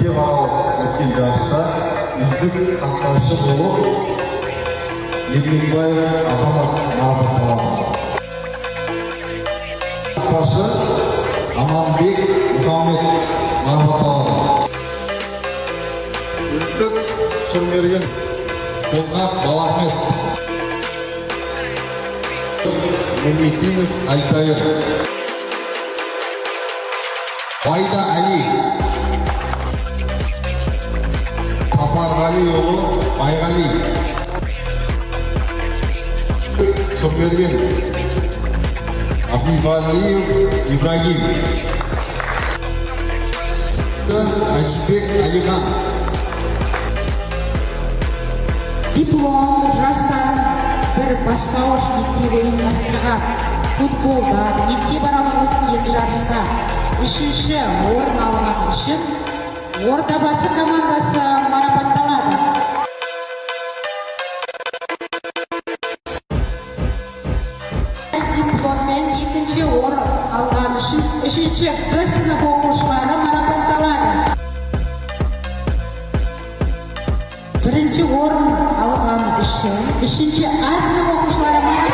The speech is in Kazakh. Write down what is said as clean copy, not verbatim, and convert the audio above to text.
Мектеп аралық өткен жарыста үздік қақпашы болып Ермекбаев Азамат марапатталады. Қақпашы Аманбек Мұхаммед марапатталады. Үздік сұрмерген Қолқақ Балахмет. Мумидинов Альтаир. Байда Али. Сапарғалиұлы Байғали. Сұрмерген Абивалиев Ибрагим. Әжібек Әлихан. Диплом жастар бір бастауыш мектебі ұйымдастырған футболдан мектепаралық өткен жарыста үшінші орын алған үшін Ордабасы командасы марапатталады. Дипломмен екінші орын алған үшін үшінші Б сынып оқушылары марапатталады. Бірінші орын алған үшін үшінші А сынып оқушылары марапатталады.